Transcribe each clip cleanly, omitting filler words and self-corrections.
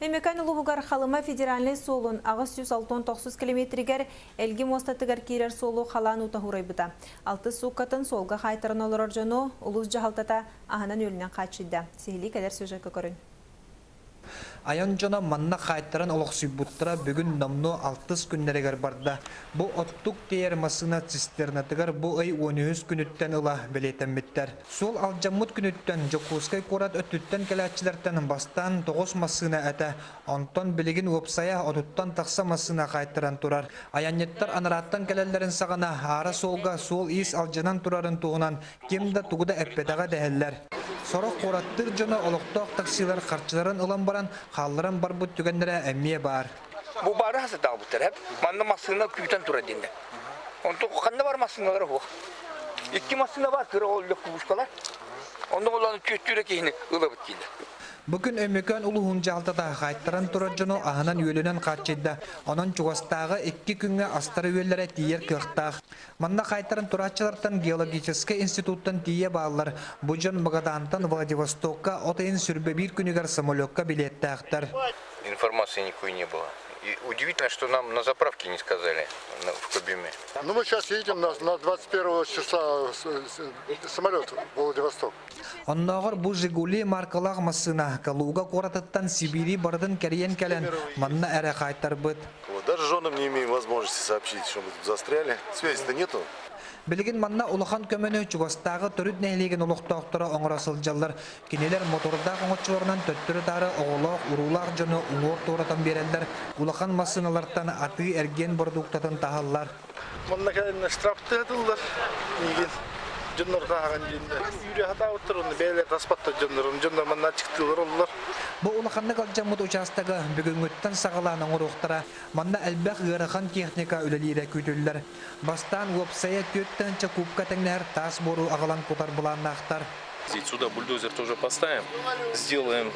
Өймөкөөн улууһугар Халыма федеральнай суолун 869 километригэр Элги муостатыгар киирэр суолу халаан уута һуурайбыта. Алтыс сууккатын суолга хаайтаран олорор дьону улуус дьаһалтата аһынан-үөлүнэн хааччыйда. Сиһилии кэлэр сюжекка көрүҥ. Айан дьоно манна хаайтаран олохсуйбуттара бүгүн номнуо алтыс күннэригэр барда. Бу оттук тиэйэр массыына цистернатыгар бу ый 13 күнүттэн ыла бэлиэтэммиттэр. Суол алдьаммыт күнүттэн Дьокуускай куорат өттүттэн кэлээччилэртэн бастаан 9 массыына этэ, онтон билигин уопсайа 30-тан тахса массыына хаайтаран турар. Айанньыттар анарааттан кэлэллэрин саҕана аара суолга суол-иис алдьанан турарын туһунан ким да тугу да эппэтэҕэ дэһэллэр. Сорох куораттыыр дьоно олохтоох таксилар харчыларын ылан баран хаалларан барбыт түгэннэрэ эмиэ баар. Бу бары хасытаабыттар эп. Манна массыына күүтэн турар диэннэр. Онтон ханна бар массыыналара суох. Икки массыына бар, кыра ол легковушкалар. Онно олорон түөттүүрэ киһини ылабыт дииллэр. Бу күн Өймөкөөн улууһун дьаһалтата хаайтаран турар дьону аһынан-үөлүнэн хааччыйда. Онон чугастааҕы 2 күҥҥэ астара-үөллэрэ тиийэр кыахтаах. Манна хаайтаран турааччылартан геологическай институттан тиийэ бааллар. Бу дьон Магадаантан Владивостокка от ыйын 21 күнүгэр самолекка билиэттээхтэр. Информации никакой не было. И удивительно, что нам на заправке не сказали в Кабиме. Ну, мы сейчас едем на 21 числа самолет в Владивосток. Оннооҕор бу «Жигули» маркалаах массыына Калуга куоратыттан Сибири барытын кэрийэн кэлэн манна эрэ хаайтарбыт. Вот, даже женам не имеем возможности сообщить, что мы тут застряли. Связи-то нету. Билигин манна улахан көмөнү чугастааҕы Төрүт нэһилиэгин олохтоохторо оҥоро сылдьаллар. Кинилэр мотордаах оҥоччуларынан төттөрү-таары оҕолоох, уруулаах дьону уҥуор туоратан биэрэллэр, улахан массыыналартан атыы-эргиэн бородууктатын таһаллар. Манна кэлэннэр штрафтыатыллар миигин дьоннор тааҕан диэннэр. Үүрэ сатаабыттар уонна бэйэлэр таспаттар дьоннорун. Дьоннор манна аччыктыылар оллор. Бу улаханнык алдьаммыт учаастагы бүгүҥҥүттэн саҕалаан оҥоруохтара. Манна элбэх ыарахан техника үлэлиирэ күүтүллэр. Бастаан уопсайа 4 тыһыынча кубка тэҥнэһэр таас буору аҕалан кутар былааннаахтар. Сюда бульдозер тоже поставим, сделаем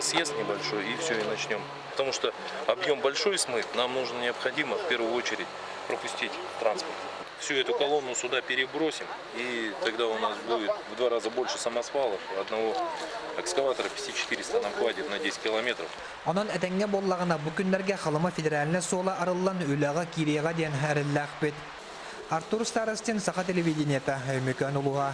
съезд небольшой и все, и начнем. Потому что объем большой смыт, нам нужно необходимо в первую очередь пропустить транспорт. Всю эту колонну сюда перебросим, и тогда у нас будет в два раза больше самосвалов. Одного экскаватора 5400 нам хватит на 10 километров. Онон этэҥҥэ буоллаҕына бу күннэргэ Халыма федеральнай суола арыллан үлэҕэ киириэҕэ диэн эрэллээхпит. Артур Старостин, Саха телевидениета, Өймөкөөн улууһа.